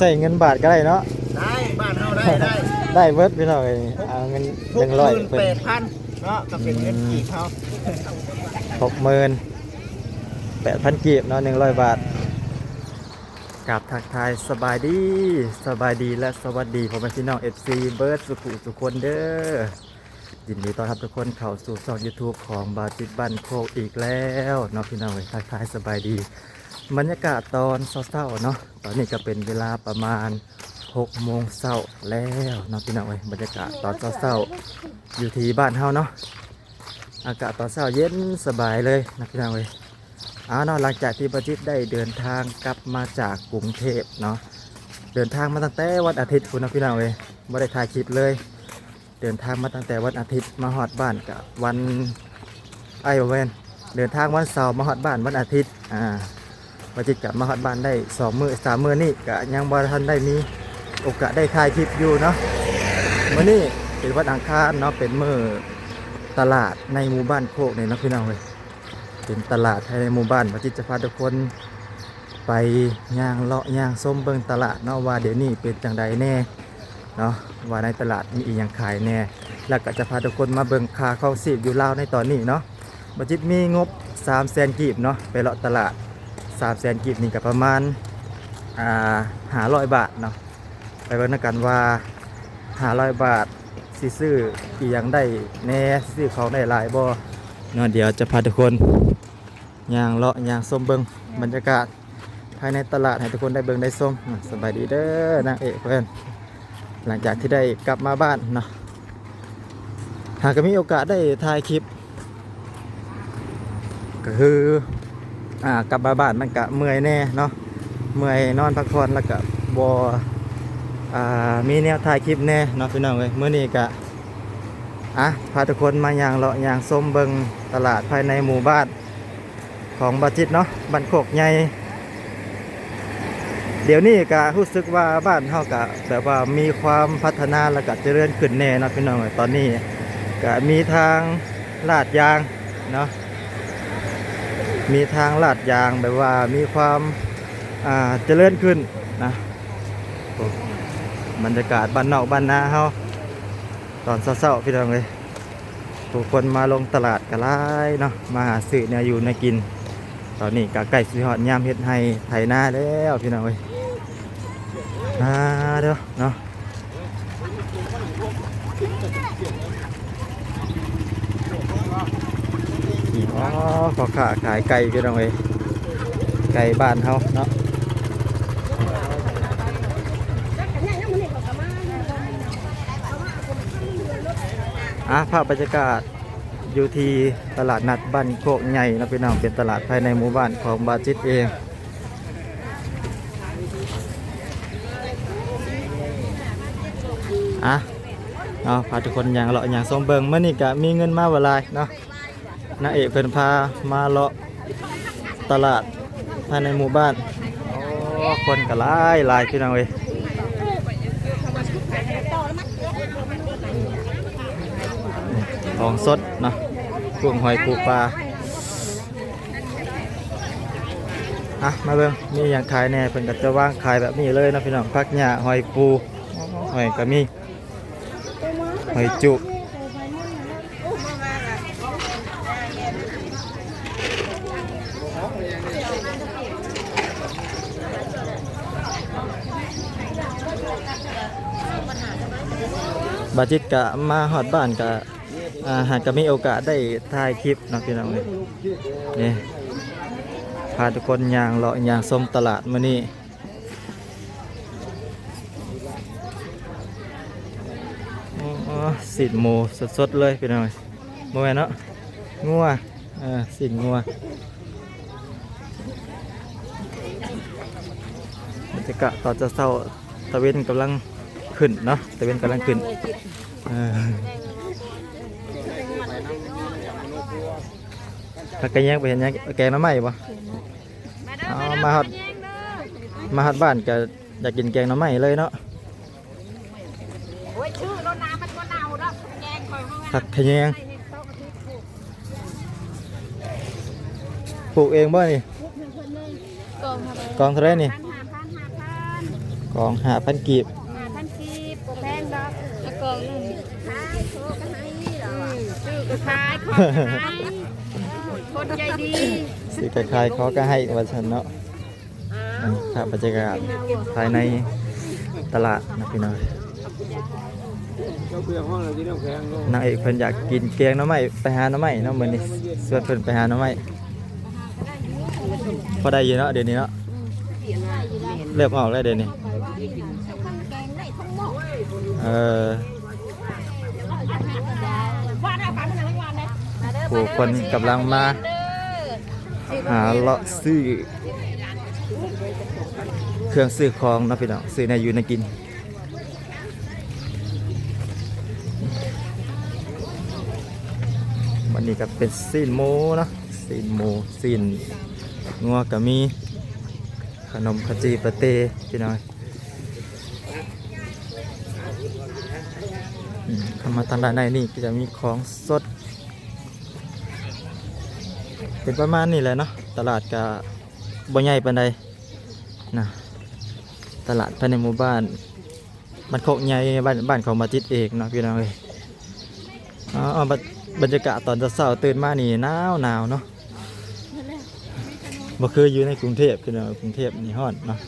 ໃຊ້ເງິນບາດກໍໄດ້ເນາະ ໄດ້ ບ້ານເຮົາໄດ້ ໄດ້ ໄດ້ເບິດພີ່ນ້ອງເອີຍ. ເອົາເງິນ ຫົກໝື່ນແປດພັນເນາະ ກໍເປັນເງິນກີບເຮົາ ຫົກໝື່ນແປດພັນກີບເນາະ ໜຶ່ງຮ້ອຍບາດ. ກາບທັກທາຍສະບາຍດີ ສະບາຍດີ ແລະ ສະຫວັດດີພໍ່ແມ່ພີ່ນ້ອງ ເອັຟຊີ ເບິດສຸຂູສຸຄົນເດີ. ຍິນດີຕ້ອນຮັບທຸກຄົນເຂົ້າສູ່ຊ່ອງຢູທູບຂອງບ່າວຈິດບ້ານໂຄກອີກແລ້ວເນາະພີ່ນ້ອງເອີຍ. ທັກທາຍສະບາຍດີ ບັນຍາກາດຕອນເຊົ້າໆເນາະ ຕອນນີ້ກໍເປັນເວລາປະມານຫົກໂມງເຊົ້າແລ້ວເນາະພີ່ນ້ອງເອີຍ. ບັນຍາກາດຕອນເຊົ້າໆຢູ່ທີ່ບ້ານເຮົາເນາະ ອາກາດຕອນເຊົ້າເຢັນສະບາຍເລີຍນະພີ່ນ້ອງເອີຍ. ເອົາເນາະ ຫຼັງຈາກທີ່ບ່າວຈິດໄດ້ເດີນທາງກັບມາຈາກກຸງເທບເນາະ ເດີນທາງມາຕັ້ງແຕ່ວັນອາທິດພຸ້ນເນາະພີ່ນ້ອງເອີຍ ບໍ່ໄດ້ຖ່າຍຄລິບເລີຍ. ເດີນທາງມາຕັ້ງແຕ່ວັນອາທິດ ມາຮອດບ້ານກະວັນ ເອີຍ ບໍ່ແມ່ນ ເດີນທາງວັນເສົາ ມາຮອດບ້ານວັນອາທິດ. ອ່າ ບ່າວຈິດກະມາຮອດບ້ານໄດ້ສອງມື້ສາມມື້ນີ້ ກະຍັງບໍ່ທັນໄດ້ມີໂອກາດໄດ້ຖ່າຍຄລິບຢູ່ເນາະ. ມື້ນີ້ເປັນວັນອັງຄານເນາະ ເປັນມື້ຕະຫຼາດໃນໝູ່ບ້ານໂຄກນີ້ເນາະພີ່ນ້ອງເອີຍ. ເປັນຕະຫຼາດພາຍໃນໝູ່ບ້ານ ບ່າວຈິດຈະພາທຸກຄົນໄປຍ່າງເລາະຍ່າງຊົມເບິ່ງຕະຫຼາດເນາະ ວ່າດຽວນີ້ເປັນຈັ່ງໃດແດ່ເນາະ ວ່າໃນຕະຫຼາດມີອີ່ຫຍັງຂາຍແດ່ ແລ້ວກໍຈະພາທຸກຄົນມາເບິ່ງຄ່າຄອງຊີບຢູ່ລາວໃນຕອນນີ້ເນາະ. ບ່າວຈິດມີງົບສາມແສນກີບເນາະ ໄປເລາະຕະຫຼາດ ສາມແສນກີບນີ້ກໍປະມານ ອ່າ ຫ້າຮ້ອຍບາດເນາະ. ໄປເບິ່ງນຳກັນວ່າຫ້າຮ້ອຍບາດຊິຊື້ອີ່ຫຍັງໄດ້ແດ່ ຊິຊື້ຂອງໄດ້ຫຼາຍບໍ່ເນາະ. ດຽວຈະພາທຸກຄົນຍ່າງເລາະຍ່າງຊົມເບິ່ງບັນຍາກາດພາຍໃນຕະຫຼາດໃຫ້ທຸກຄົນໄດ້ເບິ່ງໄດ້ຊົມ. ສະບາຍດີເດີນາງເອກເພິ່ນ ຫຼັງຈາກທີ່ໄດ້ກັບມາບ້ານເນາະ ຫາກໍມີໂອກາດໄດ້ຖ່າຍຄລິບ ກໍຄື ອ່າ ກັບມາບ້ານມັນກະເມື່ອຍແດ່ເນາະ ເມື່ອຍນອນພັກຜ່ອນ ແລ້ວກະບໍ່ ອ່າ ມີແນວຖ່າຍຄລິບແດ່ເນາະພີ່ນ້ອງເອີຍ. ມື້ນີ້ກະ ອ່ະ ພາທຸກຄົນມາຍ່າງເລາະຍ່າງຊົມເບິ່ງຕະຫຼາດພາຍໃນໝູ່ບ້ານຂອງບ່າວຈິດເນາະ ບ້ານໂຄກໃຫຍ່. ດຽວນີ້ກະຮູ້ສຶກວ່າບ້ານເຮົາກະແບບວ່າມີຄວາມພັດທະນາ ແລ້ວກະຈະເລີນຂຶ້ນແດ່ເນາະພີ່ນ້ອງເອີຍ. ຕອນນີ້ກະມີທາງລາດຢາງເນາະ ມີທາງລາດຢາງ ແບບວ່າມີຄວາມ ອ່າ ຈະເລີນຂຶ້ນນະ. ໂອ້ ບັນຍາກາດບ້ານນອກບ້ານນາເຮົາຕອນເຊົ້າໆ ພີ່ນ້ອງເອີຍ. ຜູ້ຄົນມາລົງຕະຫຼາດກໍຫຼາຍເນາະ ມາຫາຊື້ແນວຢູ່ແນວກິນ. ຕອນນີ້ກໍໃກ້ຊິຮອດຍາມເຮັດໄຮ່ໄຖນາແລ້ວ ພີ່ນ້ອງເອີຍ. ອ່າ ເດີເນາະ ອໍ ພໍ່ຄ້າຂາຍໄກ່ ພີ່ນ້ອງເອີຍ ໄກ່ບ້ານເຮົາເນາະ. ອ່າ ພາບບັນຍາກາດຢູ່ທີ່ຕະຫຼາດນັດບ້ານໂຄກໃຫຍ່ເນາະ ພີ່ນ້ອງ ເປັນຕະຫຼາດພາຍໃນໝູ່ບ້ານຂອງບ່າວຈິດເອງ. ອ່ະ ເນາະ ພາທຸກຄົນຍ່າງເລາະຍ່າງຊົມເບິ່ງ. ມື້ນີ້ກະມີເງິນມາບໍ່ຫຼາຍເນາະ ນາງເອກເພິ່ນພາມາເລາະຕະຫຼາດພາຍໃນໝູ່ບ້ານ. ໂອ້ ຄົນກໍຫຼາຍໆ ພີ່ນ້ອງເອີຍ. ຂອງສົດເນາະ ກຸ້ງ ຫອຍ ປູ ປາ. ອ່ະ ມາເບິ່ງມີຫຍັງຂາຍແດ່ ເພິ່ນກໍຈະວາງຂາຍແບບນີ້ເລີຍເນາະ ພີ່ນ້ອງ. ຜັກຫຍ້າ ຫອຍປູ ຫອຍກໍມີ ຫອຍຈຸ. ບ່າວຈິດກະມາຮອດບ້ານກະ ອ່າ ຫາກະມີໂອກາດໄດ້ຖ່າຍຄລິບເນາະ ພີ່ນ້ອງເອີຍ. ນີ້ ພາທຸກຄົນຍ່າງເລາະຍ່າງຊົມຕະຫຼາດມື້ນີ້. ໂອ້ ຊີ້ນໝູສົດໆ ເລີຍ ພີ່ນ້ອງເອີຍ. ບໍ່ແມ່ນເນາະ ງົວ ເອີ ຊີ້ນງົວ. ບັນຍາກາດຕອນເຊົ້າໆ ຕາເວັນກຳລັງຂຶ້ນເນາະ ຕາເວັນກຳລັງຂຶ້ນ. ເອີ ຜັກກະແຍງໄປເຮັດຫຍັງ? ແກງໜໍ່ໄມ້ບໍ່? ເອົາ ມາຮອດ ມາຮອດບ້ານກະຢາກກິນແກງໜໍ່ໄມ້ເລີຍເນາະ. ໂອ້ຍ ຊື່ໂລດນາ ມັນບໍ່ເນົ່າດອກ ແກງຂ້ອຍເຮົາ ຜັກຂະແຍງ. ປູກເອງບໍ່ນີ້? ກອງເທົ່າໃດ? ກອງເທົ່າໃດນີ້? ຫ້າພັນ ຫ້າພັນ. ກອງຫ້າພັນກີບ ຫ້າພັນກີບ ບໍ່ແພງດອກ ເອົາກອງໜຶ່ງ ຂາຍ ຂາຍ ຂາຍ ຄົນໃຈດີ ຊື້ກໍຂາຍ ຂໍກໍໃຫ້ ວ່າຊັ້ນເນາະ. ອ່າ ພາບບັນຍາກາດພາຍໃນຕະຫຼາດນະພີ່ນ້ອງ. ນາງເອກເພິ່ນຢາກກິນແກງໜໍ່ໄມ້ ໄປຫາໜໍ່ໄມ້ເນາະ ມື້ນີ້ຊວນເພິ່ນໄປຫາໜໍ່ໄມ້. ພໍໄດ້ຢູ່ເນາະ ດຽວນີ້ເນາະ ເລີ່ມອອກແລ້ວດຽວນີ້. ເອີ ຜູ້ຄົນກຳລັງມາຫາເລາະຊື້ເຄື່ອງຊື້ຂອງເນາະພີ່ນ້ອງ ຊື້ແນວຢູ່ແນວກິນ. ບັດນີ້ກໍເປັນຊີ້ນໝູເນາະ ຊີ້ນໝູ ຊີ້ນງົວກໍມີ ຂະໜົມ ເຂົ້າຈີ່ ປາເຕ້ ພີ່ນ້ອງ. ອືມ ເຂົ້າມາທາງດ້ານໃນນີ້ກໍຈະມີຂອງສົດ ເປັນປະມານນີ້ແຫຼະເນາະ. ຕະຫຼາດກະບໍ່ໃຫຍ່ປານໃດນະ ຕະຫຼາດພາຍໃນໝູ່ບ້ານ ບ້ານໂຄກໃຫຍ່ ບ້ານ ບ້ານຂອງມາຕິດເອກເນາະ ພີ່ນ້ອງເອີຍ. ອໍ ບັນ ບັນຍາກາດຕອນເຊົ້າໆ ຕື່ນມານີ້ໜາວໆ ເນາະ ບໍ່ຄືຢູ່ໃນກຸງເທບ ພີ່ນ້ອງ. ກຸງເທບນີ້ຮ້ອນເນາະ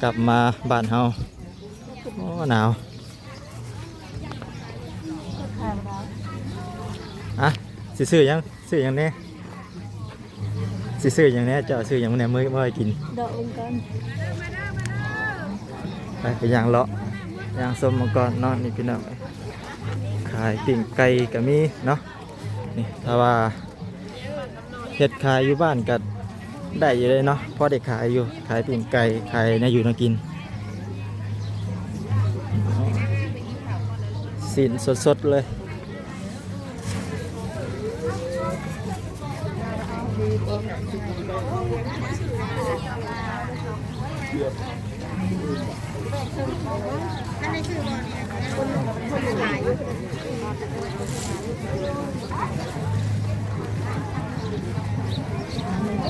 ກັບມາບ້ານເຮົາ ໂອ້ ໜາວ. ອ່ະ ຊິຊື້ຫຍັງ? ຊື້ຫຍັງແດ່? ຊິຊື້ຫຍັງແດ່? ເຈົ້າຊື້ຫຍັງແດ່? ມື້ ມື້ໃຫ້ກິນ ດອກມັງກອນ. ໄປ ໄປຍ່າງເລາະ ຍ່າງຊົມມັງກອນເນາະ. ນີ້ພີ່ນ້ອງ ຂາຍປີ້ງໄກ່ກໍມີເນາະ. ນີ້ ຖ້າວ່າເຮັດຂາຍຢູ່ບ້ານກໍໄດ້ຢູ່ເດ້ເນາະ ພໍໄດ້ຂາຍຢູ່ ຂາຍປີ້ງໄກ່ ຂາຍແນວຢູ່ແນວກິນ. ຊີ້ນສົດໆ ເລີຍ.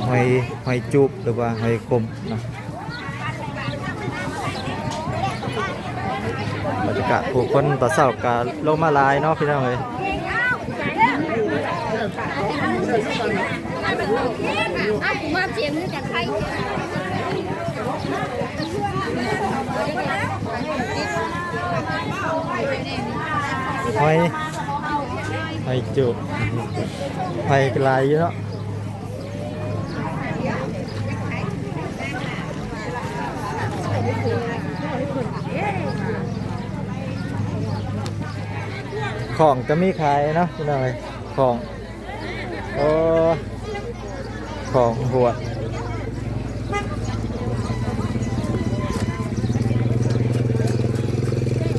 ຫອຍ ຫອຍຈູບ ຫຼືວ່າຫອຍຂົມເນາະ. ບັນຍາກາດຜູ້ຄົນຕອນເຊົ້າກະລົງມາຫຼາຍເນາະ ພີ່ນ້ອງເອີຍ. ຫອຍ ຫອຍຈູບ ຫອຍກະຫຼາຍຢູ່ເນາະ. ຂອງກໍມີຂາຍເນາະ ພີ່ນ້ອງເອີຍ ຂອງ ໂອ້ ຂອງຫວດ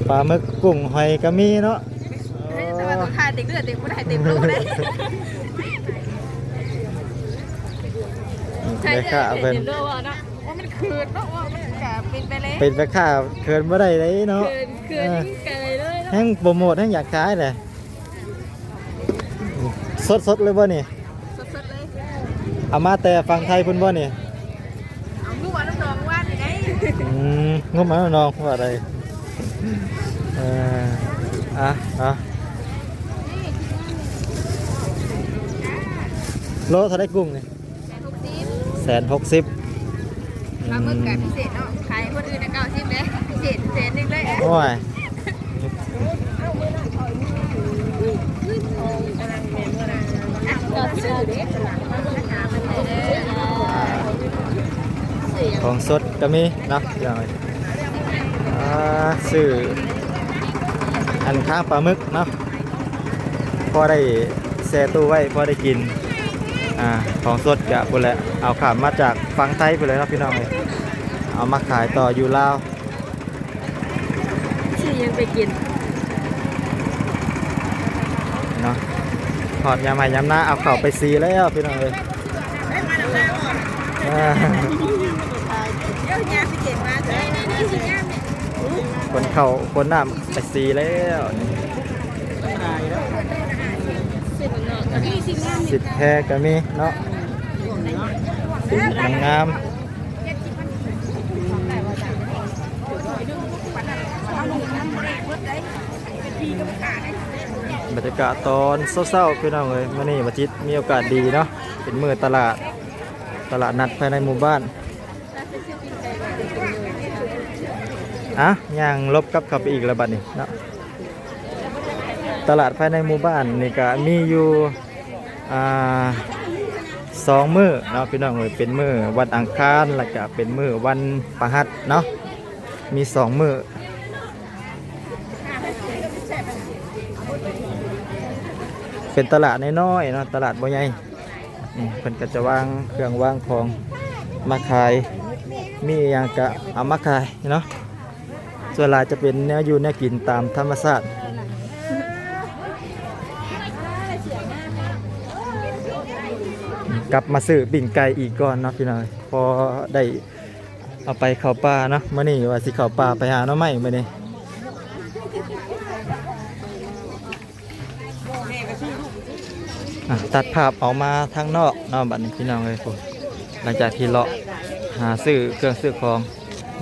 ປາໝຶກ ກຸ້ງ ຫອຍກໍມີເນາະ. ເອີ ແຕ່ວ່າຕົວຂາຍເຕັມເລືອດ ເຕັມບໍ່ໄດ້ເຕັມໂລເດ້. ແມ່ຄ້າເພິ່ນ ເຫັນໂລເນາະ ວ່າມັນຄືນເນາະ ວ່າມັນກະເປັນໄປແລ້ວ ເປັນແມ່ຄ້າເຂີນບໍ່ໄດ້ເດ້ເນາະ. ເຂີນ ເຂີນ ເອີ ໄກເລີຍເນາະ ແຮງໂປຣໂມດ ແຮງຢາກຂາຍແຫຼະ. ສົດໆ ເລີຍບໍ່ນີ້? ສົດໆ ເລີຍ ເອົາມາແຕ່ຝັ່ງໄທພຸ້ນບໍ່ນີ້? ເອົາງົບມານຳໜອງວານນີ້ໄດ໋. ອືມ ງົບມານຳໜອງວ່າໄດ໋. ເອີ ອ່ະ ເອົາ ໂລເທົ່າໃດກຸ້ງນີ້? ແສນຫົກສິບ ແສນຫົກສິບ. ປາໝຶກກະພິເສດເນາະ ຂາຍຄົນອື່ນນະເກົ້າສິບເດ້ ພິເສດແສນໜຶ່ງເລີຍ. ໂອ້ຍ ຂອງສົດກໍມີເນາະ ພີ່ນ້ອງເອີຍ. ອ່າ ຊື້ອັນຄາງປາໝຶກເນາະ ພໍໄດ້ແຊ່ຕູ້ໄວ້ ພໍໄດ້ກິນ. ອ່າ ຂອງສົດກະພຸ້ນແຫຼະ ເອົາຂ້າມມາຈາກຝັ່ງໄທພຸ້ນແຫຼະເນາະ ພີ່ນ້ອງເອີຍ ເອົາມາຂາຍຕໍ່ຢູ່ລາວ. ຊື້ຫຍັງໄປກິນເນາະ ຮອດຍາມໄຮ່ຍາມນາ ເອົາເຂົ້າໄປສີແລ້ວ ພີ່ນ້ອງເອີຍ. ອ່າ ຂົນເຂົ້າຂົນນ້ຳໄປສີແລ້ວ. ສິບແພກໍມີເນາະ ສີງາມໆ. ບັນຍາກາດຕອນເຊົ້າໆ ພີ່ນ້ອງເອີຍ, ມື້ນີ້ວັນທິດມີໂອກາດດີເນາະ ເປັນມື້ຕະຫຼາດ ຕະຫຼາດນັດພາຍໃນໝູ່ບ້ານ. ອ່ະ ຍ່າງຫຼົບກັບເຂົ້າໄປອີກແລ້ວບັດນີ້ເນາະ. ຕະຫຼາດພາຍໃນໝູ່ບ້ານນີ້ກະມີຢູ່ ອ່າ ສອງມື້ເນາະ ພີ່ນ້ອງເອີຍ, ເປັນມື້ວັນອັງຄານ ແລ້ວກະເປັນມື້ວັນພະຫັດເນາະ, ມີສອງມື້. ເປັນຕະຫຼາດນ້ອຍໆເນາະ, ຕະຫຼາດບໍ່ໃຫຍ່. ນີ້ເພິ່ນກໍຈະວາງເຄື່ອງວາງຂອງມາຂາຍ, ມີອີ່ຫຍັງກະເອົາມາຂາຍເນາະ. ສ່ວນຫຼາຍຈະເປັນແນວຢູ່ແນວກິນຕາມທຳມະຊາດ. ກັບມາຊື້ປີ້ງໄກ່ອີກກ່ອນເນາະ ພີ່ນ້ອງ, ພໍໄດ້ເອົາໄປເຂົ້າປ່າເນາະ. ມື້ນີ້ວ່າຊິເຂົ້າປ່າໄປຫາໜໍ່ໄມ້ມື້ນີ້. ອ່ະ ຕັດພາບອອກມາທາງນອກເນາະ ບັດນີ້ ພີ່ນ້ອງເອີຍ. ໂອ້ ຫຼັງຈາກທີ່ເລາະຫາຊື້ເຄື່ອງຊື້ຂອງ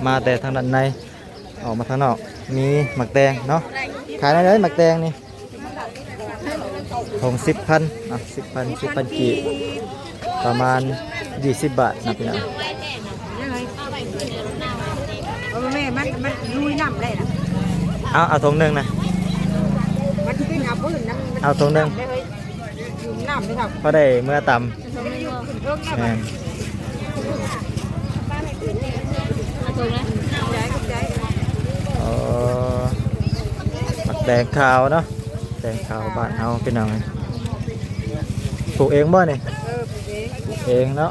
ມາແຕ່ທາງດ້ານໃນ ອອກມາທາງນອກ ມີໝາກແຕງເນາະ. ຂາຍແນວໃດໝາກແຕງນີ້? ຖົງສິບພັນເນາະ, ສິບພັນ ສິບພັນກີບ ປະມານຊາວບາດເນາະ ພີ່ນ້ອງ. ເອີ ແມ່ ມັນ ມັນລຸຍນ້ຳໄດ້ນະ. ເອົາ ເອົາຖົງໜຶ່ງນະ. ມັນຂຶ້ນເອົາພື້ນນຳ ມັນ ເອົາຖົງໜຶ່ງ ນ້ຳເດ້ເອີຍ. ຢູ່ນ້ຳເດ້ເຂົາ ພໍໄດ້ເມືອຕຳ. ແມ່ນ. ເອີ ໝາກແຕງຂາວເນາະ, ແຕງຂາວບ້ານເຮົາ ພີ່ນ້ອງເອີຍ. ປູກເອງບໍ່ນີ້? ເອີ ປູກເອງ ປູກເອງເນາະ.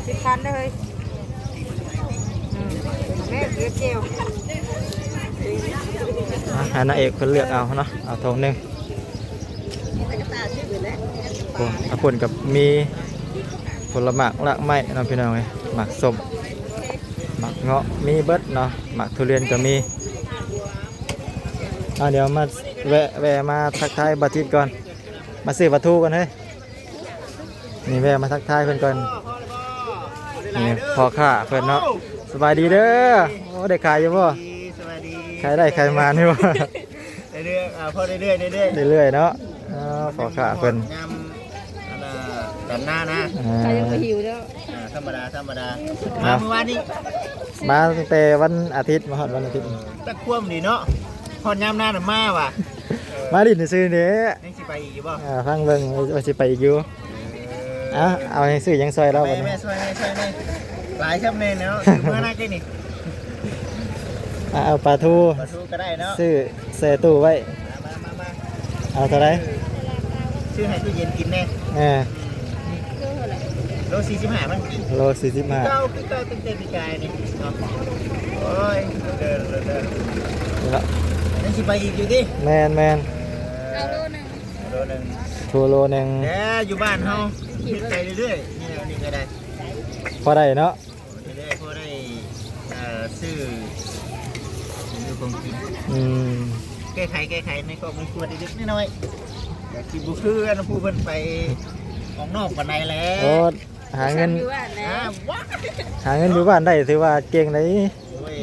ສິບພັນເດີເຮີຍ. ອືມ ແມ່ເລືອກແຈວ. ອ່ະ ໃຫ້ນາງເອກເພິ່ນເລືອກເອົາເນາະ, ເອົາຖົງໜຶ່ງ. ໂອ້ ທາງພຸ້ນກໍມີຜົນລະໝາກລາກໄມ້ເນາະ ພີ່ນ້ອງເອີຍ, ໝາກສົ້ມ ໝາກເງາະ ມີເບິດເນາະ, ໝາກທຸລຽນກໍມີ. ອ່າ ດຽວມາແວະ ແວະມາທັກທາຍບ່າວທິດກ່ອນ, ມາຊື້ປາທູກ່ອນເຮີຍ. ນີ້ແວະມາທັກທາຍເພິ່ນກ່ອນ. ນີ້ພໍ່ຄ້າເພິ່ນເນາະ. ສະບາຍດີເດີ. ໂອ້ ໄດ້ຂາຍຢູ່ບໍ່? ສະບາຍດີ. ຂາຍໄດ້ຂາຍມານຢູ່ບໍ່? ເລື້ອຍໆ ອ່າ ພໍເລື້ອຍໆ ເລື້ອຍໆ ເລື້ອຍໆເນາະ. ອໍ ພໍ່ຄ້າເພິ່ນ ຍາມ ອັນນ່າ ດຳນານະ. ອ່າ ຂາຍຍັງບໍ່ຫິວແລ້ວ. ອ່າ ທຳມະດາ ທຳມະດາ. ມາມື້ວານນີ້ ມາຕັ້ງແຕ່ວັນອາທິດ ມາຮອດວັນອາທິດ. ເອີ ຕະຄວາມດີເນາະ, ຮອດຍາມນານະມາວ່າ. ມາຫຼິ້ນຊື່ໆເດ້. ຍັງຊິໄປອີກຢູ່ບໍ່? ອ່າ ຟັງເບິ່ງວ່າຊິໄປອີກຢູ່. ເອີ ເອົາ ເອົາໃຫ້ຊື້ຫຍັງຊ່ອຍລາວບັດນີ້. ແມ່ ແມ່ຊ່ອຍ ແມ່ຊ່ອຍ ແມ່. ຫຼາຍຊ່ຳແນ່ເນາະ, ຊື້ເມືອນັກເດ້ນີ້. ອ່າ ເອົາປາທູ ປາທູກໍໄດ້ເນາະ, ຊື້ແຊ່ຕູ້ໄວ້. ມາ ມາ ມາ ມາ. ເອົາເທົ່າໃດ? ຊື້ໃຫ້ຕູ້ເຢັນກິນແນ່. ເອີ ໂລສີ່ສິບຫ້າພັນກີບ. ໂລສີ່ສິບຫ້າ. ເກົ່າຄືເກົ່າ ຕັ້ງແຕ່ປີກາຍນີ້ເນາະ. ໂອ້ຍ ເດີ ເດີ ເດີ ນີ້ລະ ຍັງຊິໄປອີກຢູ່ຕິ? ແມ່ນໆ. ເອີ ເອົາໂລໜຶ່ງ. ໂລໜຶ່ງ ໂລໜຶ່ງ. ແຕ່ຢູ່ບ້ານເຮົາເຮັດໄປເລື້ອຍໆ ນີ້ ນີ້ກໍໄດ້ ພໍໄດ້ເນາະ. ເລື້ອຍໆ ພໍໄດ້ ເອີ ຊື້ຢູ່ຂອງກິນ. ອືມ ແກ້ໄຂ ແກ້ໄຂໃນຄອບໃນຄົວເລັກໆນ້ອຍໆ, ກໍຊິບໍ່ຄືອັນຜູ້ເພິ່ນໄປອອກນອກປານໃດແຫຼະ. ໂອ້ ຫາເງິນ ຢູ່ບ້ານແຫຼະ. ອ່າ ຫາເງິນຢູ່ບ້ານໄດ້ຖືວ່າເກັ່ງເດ້. ໂອ້ຍ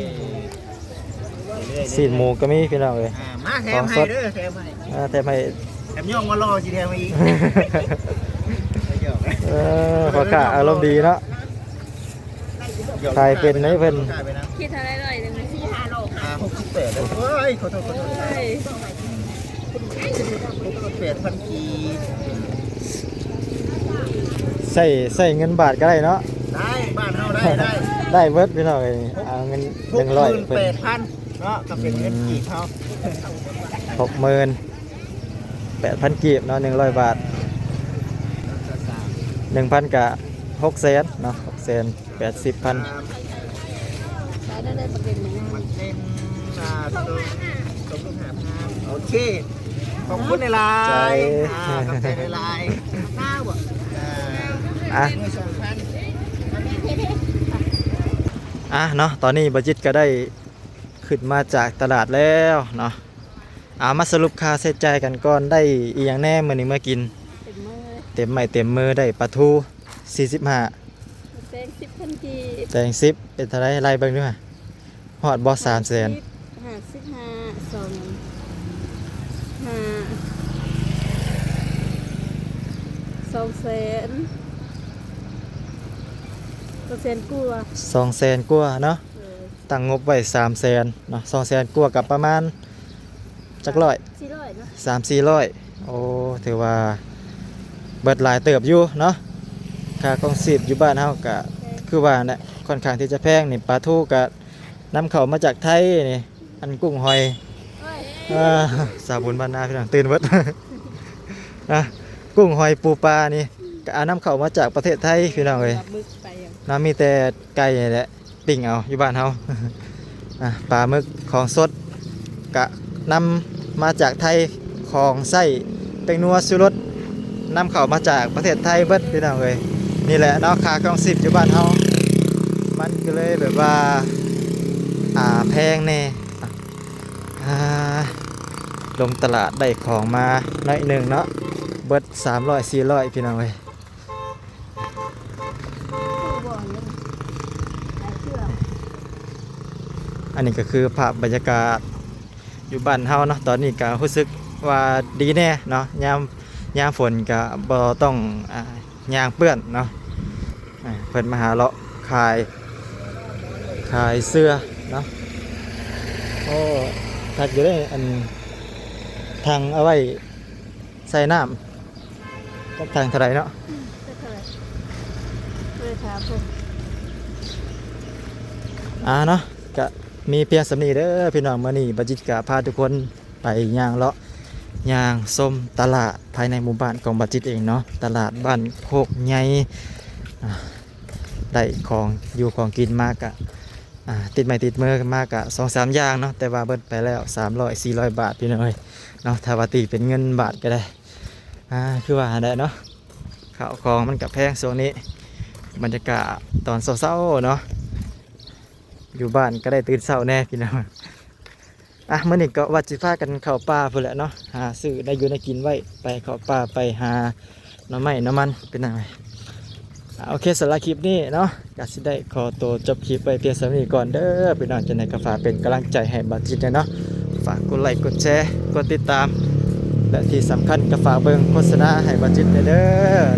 ຊີ້ນໝູກໍມີ ພີ່ນ້ອງເອີຍ. ອ່າ ມາແຖມໃຫ້ເດີ ແຖມໃຫ້. ອ່າ ແຖມໃຫ້ ແຖມຍ້ອງວ່າຫຼໍ່ຊິແຖມໃຫ້ອີກ. ເອີ ພໍ່ຄ້າອາລົມດີເນາະ. ຂາຍເປັນໃດເພິ່ນ. ຄິດເທົ່າໃດ? ຮ້ອຍໜຶ່ງ ສີ່ຫ້າໂລ. ອ່າ ຫົກສິບແປດ. ໂອ້ຍ ຂໍໂທດ ຂໍໂທດ. ເອີຍ ຫົກສິບແປດພັນກີບ. ໃຊ້ ໃຊ້ເງິນບາດກໍໄດ້ເນາະ. ໄດ້ ບ້ານເຮົາໄດ້ ໄດ້ ໄດ້ເບິດ ພີ່ນ້ອງເອີຍ. ເອົາເງິນ ຫົກໝື່ນແປດພັນ ໜຶ່ງຮ້ອຍເນາະ, ກໍເປັນເງິນກີບເຮົາ ອືມ ຫົກໝື່ນແປດພັນກີບເນາະ ໜຶ່ງຮ້ອຍບາດ. ໜຶ່ງພັນກະຫົກແສນເນາະ, ຫົກແສນ ແປດສິບພັນ. ຂາຍໄດ້ ໄດ້ປະເກັນໝູ. ມັນເປັນ ອ່າ ຕົວ ຕົວລູກຫາບງາມ. ໂອເຄ ຂອບຄຸນຫຼາຍໆ. ອ່າ ຂອບໃຈຫຼາຍໆ. ອ່າ ອ່ະ ມື້ສອງພັນ. ອ່ະເນາະ ຕອນນີ້ບ່າວຈິດກໍໄດ້ຂຶ້ນມາຈາກຕະຫຼາດແລ້ວເນາະ. ເອົາ ມາສະຫຼຸບຄ່າໃຊ້ຈ່າຍກັນກ່ອນ, ໄດ້ອີ່ຫຍັງແດ່ມື້ນີ້ມາກິນ? ເຕັມມື ເຕັມໄມ້ເຕັມມື. ໄດ້ປາທູສີ່ສິບຫ້າ, ແຕງສິບພັນກີບ, ແຕງສິບ ເປັນເທົ່າໃດ? ໄລ່ເບິ່ງດູຫາ ຮອດບໍ່? ສາມແສນ ຫ້າສິບ ຫ້າ ສອງແສນ ສອງແສນກວ່າ ສອງແສນກວ່າເນາະ. ເອີ ຕັ້ງງົບໄວ້ສາມແສນເນາະ ສອງແສນກວ່າກໍປະມານຈັກຮ້ອຍ ສີ່ຮ້ອຍເນາະ ສາມສີ່ຮ້ອຍ. ໂອ້ ຖືວ່າເບິດຫຼາຍເຕີບຢູ່ເນາະ. ຄ່າຄອງຊີບຢູ່ບ້ານເຮົາກໍ ແພງ ຄືວ່າແຫຼະ ຄ່ອນຂ້າງທີ່ຈະແພງນີ້. ປາທູກໍນຳເຂົ້າມາຈາກໄທນີ້ ອັນກຸ້ງຫອຍ ໂອ້ຍ ເອີ ສາວບຸນບ້ານນາ ພີ່ນ້ອງ ຕື່ນເບິດ ນະ. ກຸ້ງຫອຍປູປານີ້ກໍເອົານຳເຂົ້າມາຈາກປະເທດໄທ ພີ່ນ້ອງເອີຍ ນະ. ມີແຕ່ໄກ່ນີ້ແຫຼະ ປີ້ງເອົາຢູ່ບ້ານເຮົາ ອາ ປາໝຶກຂອງສົດກະນຳມາຈາກໄທ ຂອງໃຊ້ ແປ້ງນົວ ຊູລົດ ນຳເຂົ້າມາຈາກປະເທດໄທເບິດ ພີ່ນ້ອງເອີຍ. ນີ້ແຫຼະເນາະ ຄ່າຄອງຊີບຢູ່ບ້ານເຮົາມັນກໍເລີຍແບບວ່າ ອ່າ ແພງແດ່. ອາ ລົງຕະຫຼາດໄດ້ຂອງມາໜ້ອຍໜຶ່ງເນາະ ເບິດສາມຮ້ອຍ ສີ່ຮ້ອຍ ພີ່ນ້ອງເອີຍ. ອັນນີ້ກໍຄືພາບບັນຍາກາດຢູ່ບ້ານເຮົາເນາະ ຕອນນີ້ກໍຮູ້ສຶກວ່າດີແດ່ເນາະ. ຍາມ ຍາມຝົນກໍບໍ່ຕ້ອງ ອ່າ ຍ່າງເປື້ອນເນາະ. ອ່າ ເພິ່ນມາຫາເລາະຂາຍ ຂາຍເສື້ອເນາະ. ໂອ້ ຄັກຢູ່ເດ້ ອັນຖັງເອົາໄວ້ໃສ່ນ້ຳ ຈັກຖັງເທົ່າໃດເນາະ? ອືມ ຈັກເທົ່າໃດ? ບໍ່ໄດ້ຖາມເພິ່ນ. ອ່າເນາະ ກະມີພຽງສ່ຳນີ້ເດີພີ່ນ້ອງ. ມື້ນີ້ບາຈິດກະພາທຸກຄົນໄປຍ່າງເລາະ ຍ່າງຊົມຕະຫຼາດພາຍໃນໝູ່ບ້ານຂອງບາຈິດເອງເນາະ ຕະຫຼາດບ້ານໂຄກໃຫຍ່. ອ່າ ໄດ້ຂອງຢູ່ຂອງກິນມາກະ ອ່າ ຕິດໄມ້ຕິດມືມາກະສອງສາມຢ່າງເນາະ ແຕ່ວ່າເບິດໄປແລ້ວສາມຮ້ອຍ ສີ່ຮ້ອຍບາດ ພີ່ນ້ອງເອີຍເນາະ ຖ້າວ່າຕີເປັນເງິນບາດກໍໄດ້. ອ່າ ຄືວ່າຫັ້ນແຫຼະເນາະ ເຂົ້າຂອງມັນກໍແພງຊ່ວງນີ້. ບັນຍາກາດຕອນເຊົ້າໆເນາະ ຢູ່ບ້ານກໍໄດ້ຕື່ນເຊົ້າແດ່ພີ່ນ້ອງ. ອ່ະ ມື້ນີ້ກໍວ່າຊິພາກັນເຂົ້າປ່າພຸ້ນແຫຼະເນາະ ຫາຊື້ແນວຢູ່ແນວກິນໄວ້ ໄປເຂົ້າປ່າ ໄປຫາໜໍ່ໄມ້ໜໍ່ມັນ ພີ່ນ້ອງເອີຍ. ອ່າ ໂອເຄ ສຳລັບຄລິບນີ້ເນາະ ກໍຊິໄດ້ຂໍຕົວຈົບຄລິບໄວ້ພຽງສ່ຳນີ້ກ່ອນເດີພີ່ນ້ອງ. ຈັ່ງໃດກໍຝາກເປັນກຳລັງໃຈໃຫ້ບາຈິດແດ່ເນາະ ຝາກກົດໄລກົດແຊ ກົດຕິດຕາມ ແລະ ທີ່ສຳຄັນກໍຝາກເບິ່ງໂຄສະນາໃຫ້ບາຈິດແດ່ເດີ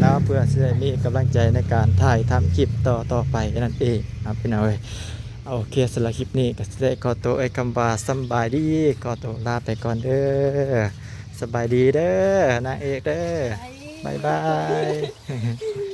ເນາະ ເພື່ອຊິໄດ້ມີກຳລັງໃຈໃນການຖ່າຍທຳຄລິບຕໍ່ໆໄປນັ້ນເອງເນາະ ພີ່ນ້ອງເອີຍ. ໂອເຄ ສຳລັບຄລິບນີ້ກໍຊິໄດ້ຂໍຕົວເອີ່ຍຄຳວ່າສຳບາຍດີ ຂໍຕົວລາໄປກ່ອນເດີ. ສະບາຍດີເດີນາງເອກເດີ ບາຍບາຍ.